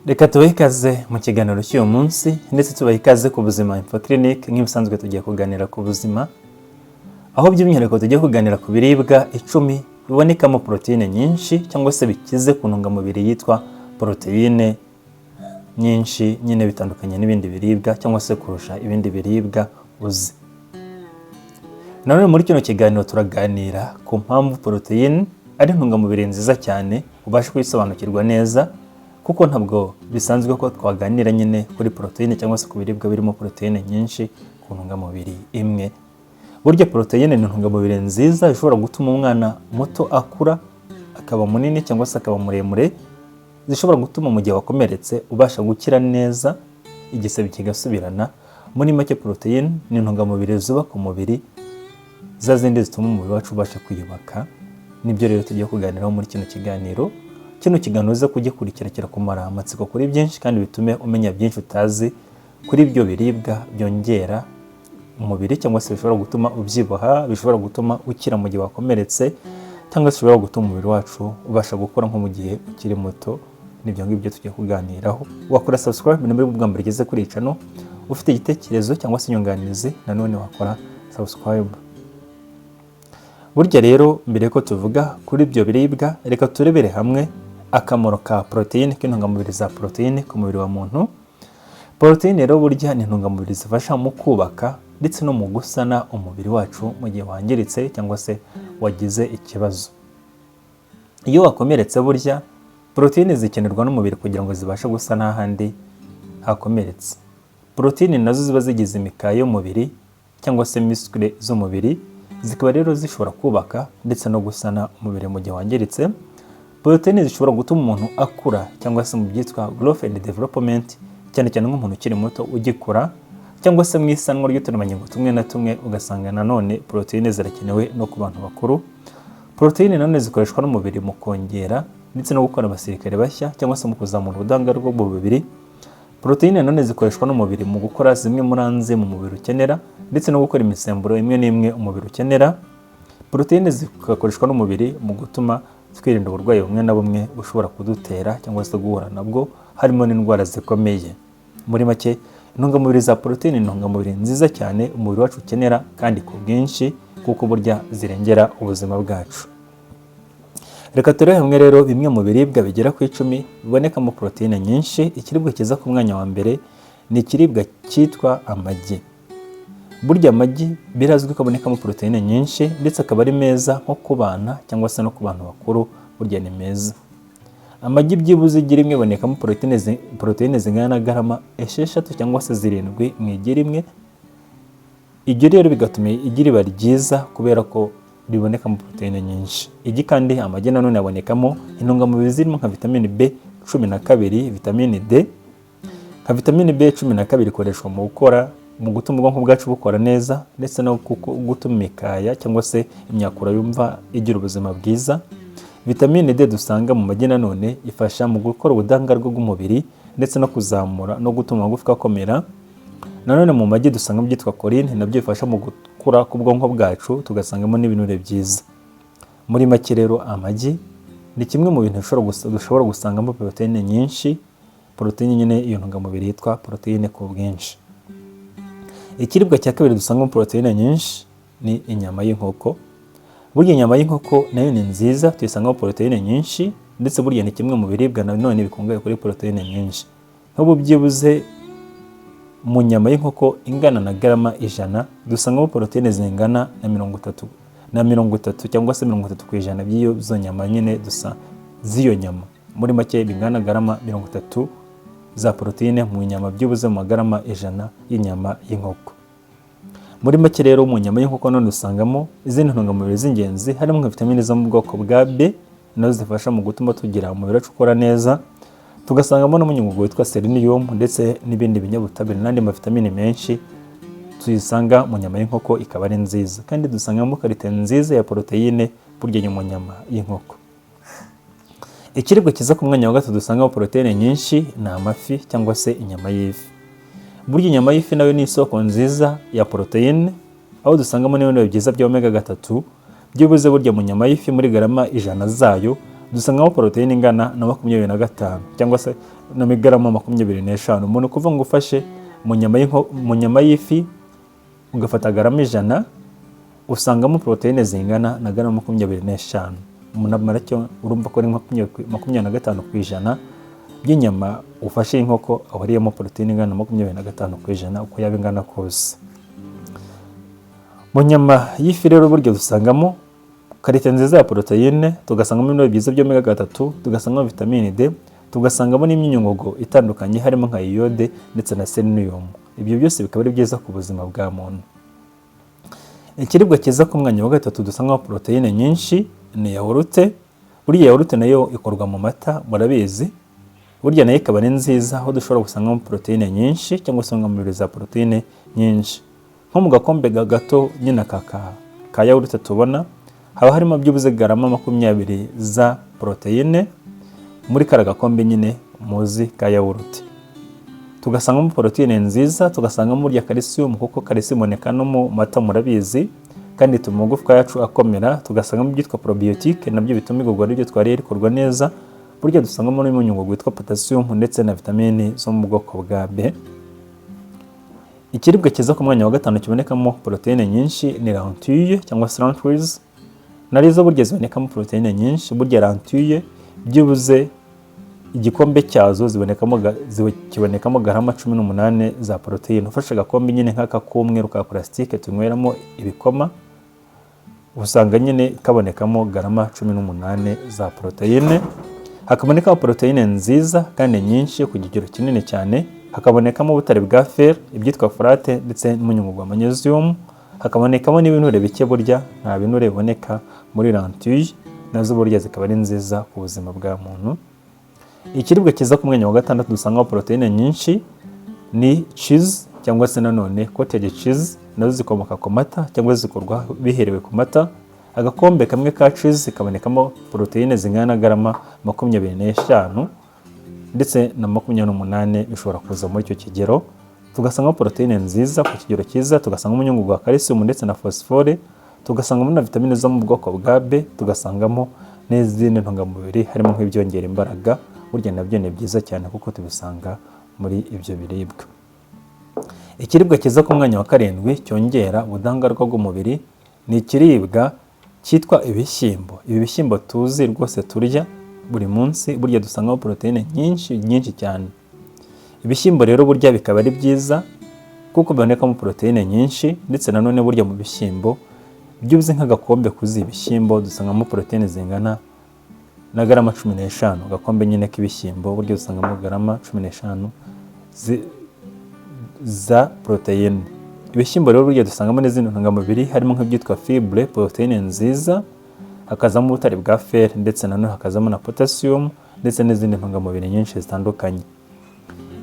Reka tubahe ikaze mu kiganiro cy'uyu munsi, ndetse tubahe ikaze ku Buzima Info Clinic. Nk'ibisanzwe, tugiye kuganira ku buzima, aho by'umwihariko tugiye kuganira ku biribwa 10 bibonekamo poroteyine nyinshi cyangwa se bikize ku ntungamubiri yitwa poroteyine nyinshi nyine, bitandukanye n'ibindi biribwa cyangwa se kurusha ibindi biribwa uzi. Nanone muri kino kiganiro turaganira ku mpamvu poroteyine ari intungamubiri nziza cyane, ubashe kuyisobanukirwa neza, kuko ntabwo bisanzwe ko twaganira nyine kuri poroteyine cyangwa se ku biribwa birimo poroteyine nyinshi ku ntungamubiri imwe. Burya poroteyine ni intungamubiri nziza ishobora gutuma umwana muto akura akaba munini cyangwa se akaba muremure, zishobora gutuma mu gihe wakomeretse ubasha gukira neza, igisebe kigasubirana. Muri make, poroteyine ni intungamubiri zubaka umubiri, za zindi zituma umubiri wacu ubasha kwiyubaka. Nibyo rero tugiye kuganiraho muri kino kiganiro. Kino kiganiro uze kugikurikira, kirakumara amatsiko kuri byinshi kandi bitume umenya byinshi utazi kuri ibyo biribwa byongera umubiri cyangwa se bishobora gutuma ubyibuha, bishobora gutuma ukira mu gihe wakomeretse, cyangwa se bishobora gutuma umubiri wacu ubasha gukora nko mu gihe ukiri muto. Nibyo ngibyo tugiye kuganiraho. Wakora subscribe nimba bwa mbere ugeze kuri iyi channel. Ufite igitekerezo cyangwa se inyunganizi, nanone wakora subscribe. Burya rero, mbere yuko tuvuga kuri ibyo biribwa, reka turebere hamwe akamaro ka poroteyine, k'intungamubiri za poroteyine ku mubiri wa muntu. Poroteyine rero burya ni intungamubiri zifasha mu kubaka ndetse no mu gusana umubiri wacu mu gihe wangiritse cyangwa se wagize ikibazo. Iyo wakomeretse, burya poroteyine zikenerwa n'umubiri kugira ngo zibashe gusana ahandi hakomeretse. Poroteyine nazo ziba zigize imikaya y'umubiri cyangwa se muscle z'umubiri, zikaba rero zishobora kubaka ndetse no gusana umubiri mu gihe wangiritse. Poroteyine zishobora gutuma umuntu akura cyangwa se mu byitwa growth and development, cyane cyane nk'umuntu ukiri muto ugikura, cyangwa se mu isanwa ry'uturemangingo tumwe na tumwe, ugasanga nanone poroteyine zirakenewe no ku bantu bakuru. Poroteyine nanone zikoreshwa n'umubiri mu kongera ndetse no gukora abasirikare bashya cyangwa se mu kuzamura ubudahangarwa bw'umubiri. Poroteyine nanone zikoreshwa n'umubiri mu gukora zimwe muri enzyme umubiri ukenera, ndetse no gukora imisemburo imwe n'imwe umubiri ukenera. Poroteyine zigakoreshwa n'umubiri mu gutuma twirinda uburwayi bumwe na bumwe bushobora kudutera cyangwa se guhura nabwo, harimo n'indwara zikomeye. Muri make, intungamubiri za poroteyine ni intungamubiri nziza cyane umubiri wacu ukenera kandi ku bwinshi, kuko burya zirengera ubuzima bwacu. Reka turebe hamwe rero bimwe mu biribwa bigera ku 10 bibonekamo poroteyine nyinshi. Ikiribwa kiza ku mwanya wa mbere ni ikiribwa cyitwa amagi. Burya amagi birazwi ko abonekamo poroteyine nyinshi, ndetse akaba ari meza nko ku bana cyangwa se no ku bantu bakuru. Burya ni meza amagi. Byibuze igi rimwe ibonekamo poroteyine zingana na garama 6 cyangwa se 7 mu igi rimwe. Ibyo rero bigatuma igi riba ryiza kubera ko ribonekamo poroteyine nyinshi. Igi kandi, amagi nanone abonekamo intungamubiri zirimo nka vitamine B12, vitamine D. Nka vitamine B12 ikoreshwa mu gutuma ubwonko bwacu bukora neza, ndetse no gutuma imikaya cyangwa se imyakura yumva igira ubuzima bwiza. Vitamine D dusanga mu magi nanone ifasha mu gukora ubudahangarwa bw'umubiri, ndetse no kuzamura no gutuma amagufwa akomera. Nanone mu magi dusangamo ibyitwa choline, nabyo bifasha mu gukura k'ubwonko bwacu, tugasangamo n'ibinure byiza. Muri make rero, amagi ni kimwe mu bintu dushobora gusangamo poroteyine nyinshi, poroteyine nyine, iyo ntungamubiri yitwa poroteyine ku bwinshi. Ikiribwa cya kabiri dusangamo poroteyine nyinshi ni inyama y'inkoko. Burya inyama y'inkoko nayo ni nziza, tuyisangamo poroteyine nyinshi, ndetse burya ni kimwe mu biribwa nanone bikungahaye kuri poroteyine nyinshi. Nk'ubu byibuze mu nyama y'inkoko ingana na garama 100, dusangamo poroteyine zingana na 30 na 30 cyangwa se 30% by'iyo zo nyama nyine dusa z'iyo nyama. Muri make, bingana na garama 30 za poroteyine mu nyama, byibuze mu magarama 100 y'inyama y'inkoko. Muri make rero, mu nyama y'inkoko none usangamo izindi ntungamubiri z'ingenzi, harimo nka vitamine zo mu bwoko bwa B, nazo zifasha mu gutuma tugira umubiri wacu ukora neza, tugasangamo n'umunyungugu witwa selenium, ndetse n'ibindi binyabutabire n'andi mavitamine menshi tuyisanga mu nyama y'inkoko, ikaba ari nziza. Kandi dusangamo qualité nziza ya poroteyine burya mu nyama y'inkoko. Ikiribwa kiza ku mwanya wa gatatu dusangamo poroteyine nyinshi ni amafi cyangwa se inyama y'ifi. Burya inyama y'ifi nayo ni isoko nziza ya poroteyine, aho dusangamo n'ibinure byiza bya omega 3. Byibuze burya mu nyama y'ifi, muri garama 100 zayo, dusangamo poroteyine ingana na 25 cyangwa se na garama 25. Umuntu kuvuga ngo ufashe mu nyama y'ifi ugafata garama 100, usangamo poroteyine zingana na garama 25. Umuntu amara cyo urumva ko ari 25% by'inyama ufashe y'inkoko ahuriyemo poroteyine ingana na 25% uko yaba ingana kose. Mu nyama y'ifi rero burya dusangamo qualité nziza ya poroteyine, tugasangamo ibinure byiza by'omega 3, tugasangamo vitamine D, tugasangamo n'imyunyungugu itandukanye harimo nka iode ndetse na selenium. Ibyo byose bikaba ari byiza ku buzima bwa muntu. Ikiribwa cyiza ku mwanya wa gatatu dusangamo poroteyine nyinshi ni yawurute. Burya yawurute nayo ikorwa mu mata, murabizi. Burya nayo ikaba ari nziza, aho dushobora gusangamo poroteyine nyinshi cyangwa se intungamubiri za poroteyine nyinshi. Nko mu gakombe gato nyine aka ka yawurute tubona, haba harimo byibuze garama 20 za poroteyine muri kariya gakombe nyine muzi ka yawurute. Tugasangamo poroteyine nziza, tugasangamo burya kalisiyumu, kuko kalisiyumu iboneka no mu mata, murabizi, kandi ituma amagufwa yacu akomera. Tugasangamo ibyitwa probiotique, nabyo bituma igogora ry'ibyo twariye rikorwa neza. Burya dusangamo n'umunyungugu witwa potassium ndetse na vitamini zo mu bwoko bwa B. Ikiribwa cyiza ku mwanya wa gatanu kibonekamo poroteyine nyinshi ni lentille cyangwa se lentils. Nazo burya zibonekamo poroteyine nyinshi. Burya lentille byibuze igikombe cyazo kibonekamo garama 18 za poroteyine. Ufashe agakombe nyine nk'aka k'umweru ka purasitike tunyweramo ibikoma, usanga nyine kabonekamo garama 18 za poroteyine. Hakabonekamo poroteyine nziza kandi nyinshi ku kigero kinini cyane, hakabonekamo ubutare bwa fer, ibyitwa folate ndetse n'umunyungugu wa magnesium, hakabonekamo n'ibinure bike. Burya nta binure biboneka muri lentille, nazo burya zikaba ari nziza ku buzima bwa muntu. Ikiribwa cyiza ku mwanya wa gatandatu dusangamo poroteyine nyinshi ni cheese cyangwa se nanone cottage cheese, nazo zikomoka ku mata cyangwa zikorwa biherewe ku mata. Agakombe kamwe ka cheese kabonekamo poroteyine zingana na garama 25 ndetse na 28, bishobora kuza muri icyo kigero. Tugasangamo poroteyine nziza ku kigero cyiza, tugasangamo umunyungugu wa calcium ndetse na phosphore, tugasangamo na vitamine zo mu bwoko bwa B, tugasangamo n'izindi ntungamubiri harimo nk'ibyongera imbaraga. Burya nabyo ni byiza cyane kuko tubisanga muri ibyo biribwa. Ikiribwa cyiza ku mwanya wa karindwi cyongera ubudahangarwa bw'umubiri ni ikiribwa cyitwa ibishyimbo. Ibi bishyimbo tuzi rwose turya buri munsi, burya dusangamo poroteyine nyinshi nyinshi cyane. Ibishyimbo rero burya bikaba ari byiza kuko bibonekamo poroteyine nyinshi, ndetse nanone burya mu bishyimbo byibuze nk'agakombe kuzuye ibishyimbo dusangamo poroteyine zingana na garama 15. Agakombe nyine k'ibishyimbo burya dusangamo garama 15 za poroteyine. Ibishyimbo rero burya dusangamo n'izindi ntungamubiri harimo nk'ibyitwa fibre, poroteyine nziza, hakazamo ubutare bwa fer, ndetse nanone hakazamo na potassium ndetse n'izindi ntungamubiri nyinshi zitandukanye.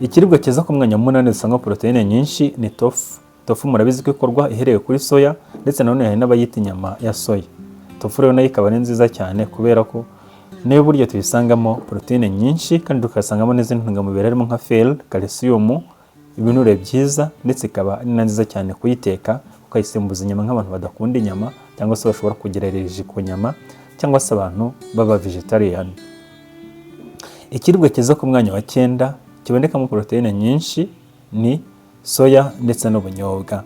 Ikiribwa cyiza ku mwanya wa munani dusanga poroteyine nyinshi ni tofu. Tofu murabizi ko ikorwa iherewe kuri soya, ndetse nanone hari n'abayita inyama ya soya. Tofu rero nayo ikaba ari nziza cyane kubera ko nayo burya tuyisangamo poroteyine nyinshi, kandi tukasangamo n'izindi ntungamubiri harimo nka fer, calcium, ibinure byiza, ndetse ikaba ari na nziza cyane kuyiteka ukayisimbuza inyama nk'abantu badakunda inyama cyangwa se bashobora kugira allergie ku nyama cyangwa se abantu baba vegetarian. Ikiribwa cyiza ku mwanya wa cyenda kibonekamo poroteyine nyinshi ni soya ndetse n'ubunyobwa.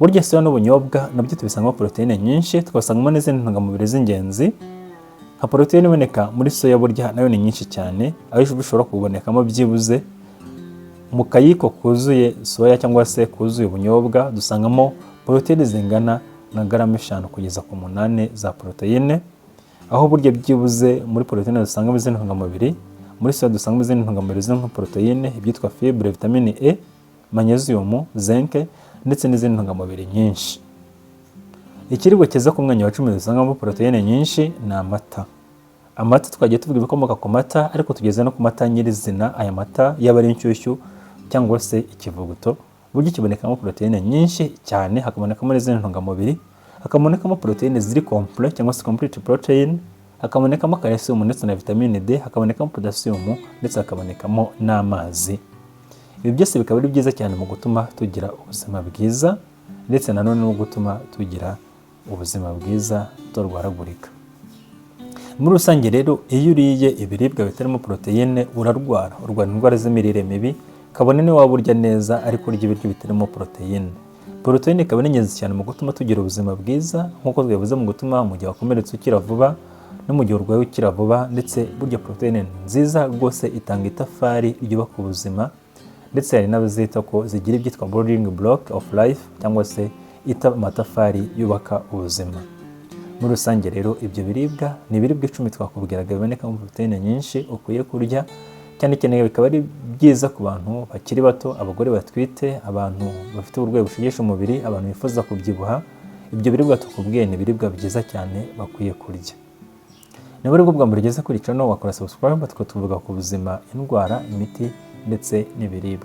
Burya soya n'ubunyobwa nabyo tubisangamo poroteyine nyinshi, tugasangamo n'izindi ntungamubiri z'ingenzi. Nka poroteyine iboneka muri soya burya nayo ni nyinshi cyane, aho bishobora kubonekamo byibuze mu kayiko kuzuye soya cyangwa se kuzuye ubunyobwa dusangamo poroteyine zingana na garama 5 kugeza ku 8 za poroteyine, aho burya byibuze muri poroteyine dusangamo izindi ntungamubiri, muri soya dusangamo izindi ntungamubiri zirimo nka poroteyine, ibyitwa fibre, vitamine E, magnesium, zinc ndetse n'izindi ntungamubiri nyinshi. Ikiribwa cyiza ku mwanya wa 10 dusangamo poroteyine nyinshi ni amata. Amata, twagiye tuvuga ibikomoka ku mata, ariko tugeze no ku mata nyirizina. Aya mata yaba ari inshyushyu cyangwa se ikivuguto, burya kibonekamo poroteyine nyinshi cyane, hakabonekamo n'izindi ntungamubiri, hakabonekamo poroteyine ziri complet cyangwa se complete protein, hakabonekamo calcium ndetse na vitamine D, hakabonekamo potassium ndetse hakabonekamo n'amazi. Ibi byose bikaba ari byiza cyane mu gutuma tugira ubuzima bwiza, ndetse nanone no gutuma tugira ubuzima bwiza tutarwaragurika. Muri rusange rero, iyo uriye ibiribwa bitarimo poroteyine urarwara, urwara indwara z'imirire mibi, kabone niyo waba urya neza ariko urya ibiryo bitarimo poroteyine. Poroteyine ikaba ari ingenzi cyane mu gutuma tugira ubuzima bwiza, nk'uko twabivuze, mu gutuma mu gihe wakomeretse ukira vuba no mu gihe urwaye ukira vuba. Ndetse burya poroteyine ni nziza rwose, itanga itafari ryubaka ubuzima, ndetse hari n'abazita ko zigira ibyitwa building block of life, cyangwa se amatafari yubaka ubuzima. Muri rusange rero, ibyo biribwa ni ibiribwa 10 twakubwiraga bibonekamo poroteyine nyinshi ukwiye kurya cyane cyane. Bikaba ari byiza ku bantu bakiri bato, abagore batwite, abantu bafite uburwayi bushegesha umubiri, abantu bifuza kubyibuha. Ibyo biribwa tukubwiye ni ibiribwa byiza cyane bakwiye kurya. Niba aribwo bwa mbere ugeze kuri channel, wakora subscribe, tukaba tuvuga ku buzima, indwara, imiti ndetse n'ibiribwa.